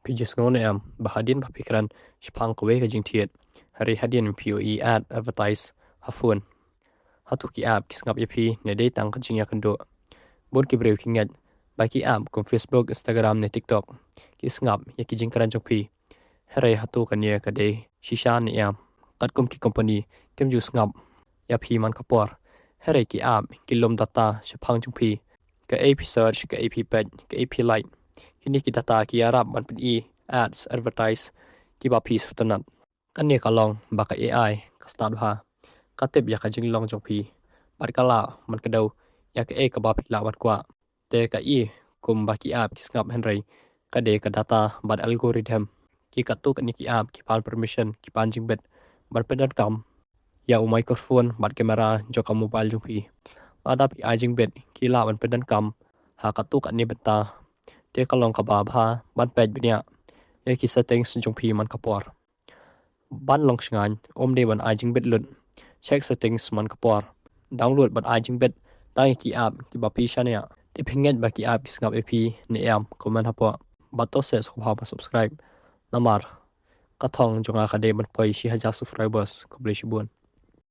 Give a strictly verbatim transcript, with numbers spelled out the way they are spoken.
Phi ju sngew ne em ba hadien ba phi kren shaphang kawei ka jingthied, hynrei hadien phi ïohi ad advertise ha phone, hato ki app ki sngap ïa phi ne dei tang ka jingïakynduh? Bun ki briew ki ngeit ba ki app kum Facebook, Instagram ne TikTok ki sngap ïa ki jingkren jong phi. Hynrei hato kane ka dei shisha ne em? Katkum ki company kim ju sngap ïa phi man ka por, hynrei ki app ki lum data shaphang jong phi. Kaei phi search, kaei phi peit, kaei phi like, kine ki data ki ïarap ban pyni ads advertise kiba phi sngewtynnat. Kane ka long ba ka A I ka stad bha, ka tip ïa ka jinglong jong phi bad ka lah ban kdew ïa kaei kaba phi lah ban kwah. Te ka i kum ba ki app ki sngap, hynrei ka dei ka data bad algorithm. Ki katto katne ki app ki pan permission, ki pan jingbit ban pyndonkam ïa u microphone bad camera jong ka mobile jong phi. Lada phi ai jingbit, ki lah ban pyndonkam ha katto katne bynta. Te ka long kaba bha ban peit bniah ïa ki settings jong phi man ka por. Ban long shngaiñ, ym dei ban ai jingbit lut. Check settings man ka por. Download bad ai jingbit tang ïa ki app kiba phi shaniah. Te phi ngeit ba ki app ki sngap ïa phi ne em? Comment hapoh. Bad to sngewbha ban subscribe, namar ka thong jong nga ka dei ban poi shi hajar subscribers. Khublei shibun.